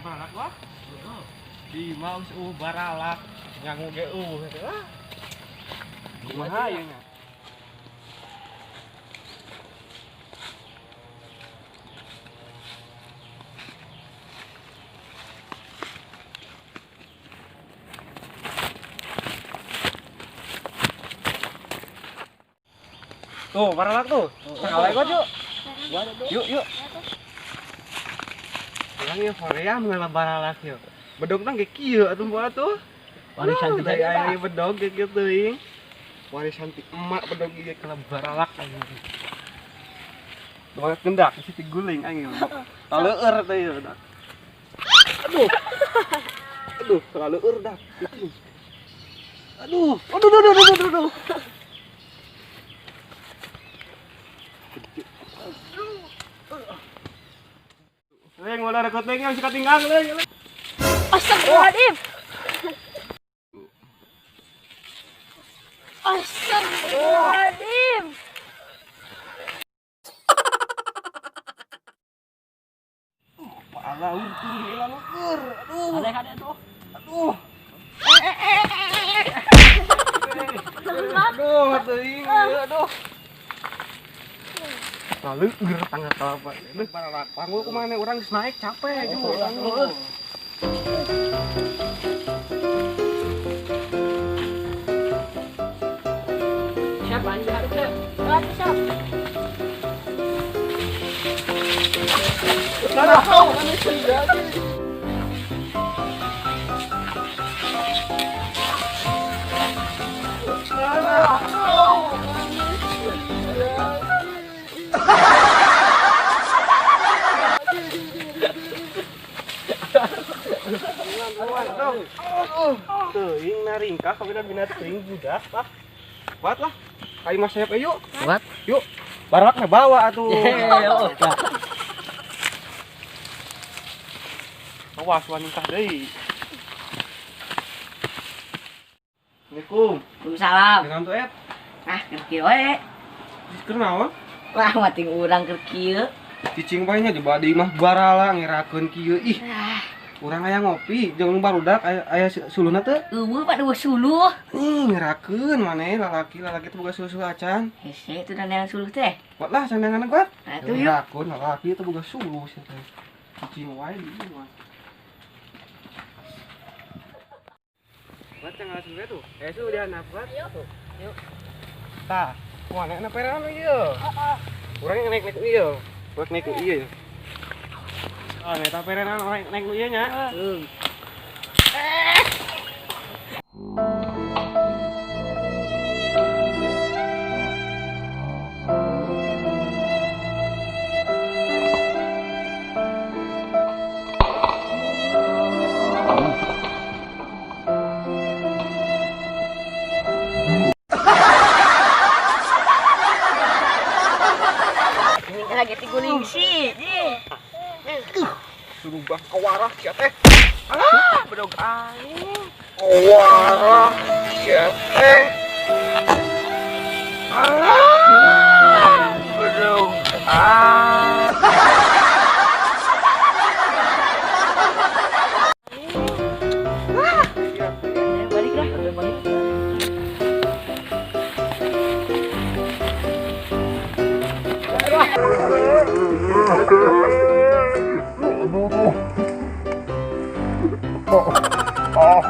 Baralak wah. Di mah geus eueuh baralak, nyangu ge eueuh teh lah. Kumaha ieu nya? Tuh, baralak tuh. Sakalai kok, yuk. Yuk, yuk. Urang ieu hoream ngala baralak yeuh. Bedog tang ge kieu atuh moal tuh. Warisan ti aya bedog ge kieu teuing. Warisan ti emak bedog ieu kana baralak anjing. Banget gendak si guling anjing. Taleueur teh ieu dak. Aduh. Aduh, taleueur dak. Aduh, aduh aduh aduh aduh aduh. Leng, wala rekot leng yang suka tinggal leng. Astagfirullahaladzim. Astagfirullahaladzim. Pala untung hilang ukur. Aduh. Ada ada tuh. Aduh. Aduh, teuing. Aduh. Lalu ger tangga kelapa. Aduh, baralak panggul kumaha urang geus naik capek jeung urang. Siapa anjing harus siap? Siap. Teuing naringkah kabina bina teuing budak lah. Kuat lah. Kai Mas Sayap yuk. Kuat. Yuk. Baralakna bawa atuh. Awas wanita deui. Assalamualaikum. Waalaikumsalam. Dengan tuh et. Ah, keur kieu we. Keur naon? Wah, mating urang keur kieu. Cicing bae nya di imah barala ngerakeun kieu ih. Urang aya ngopi jeung barudak aya aya suluhna teu? Eueuh Pak eueuh suluh. Ih, ngerakeun maneh lalaki-lalaki teh boga suluh acan. Hese itu dan yang suluh teh. Kuat lah sandangan kuat. Nah, tuh yuk. Ngerakeun lalaki teh boga suluh sia teh. Cicing wae di imah. Buat yang ngalas gue tuh. Eh, sudah anak buat. Yuk. Yuk. Tah, wah naik peran ieu. Heeh. Urang naik naik ieu. Buat naik ieu. Ah, naik peran naik naik ieu nya. Heeh. Lagi tiguling sih. Berubah kawarah sia teh. Alah, bedog aing. Kawarah sia teh. Alah, bedog aing. Balik lah, balik. Oh. Oh.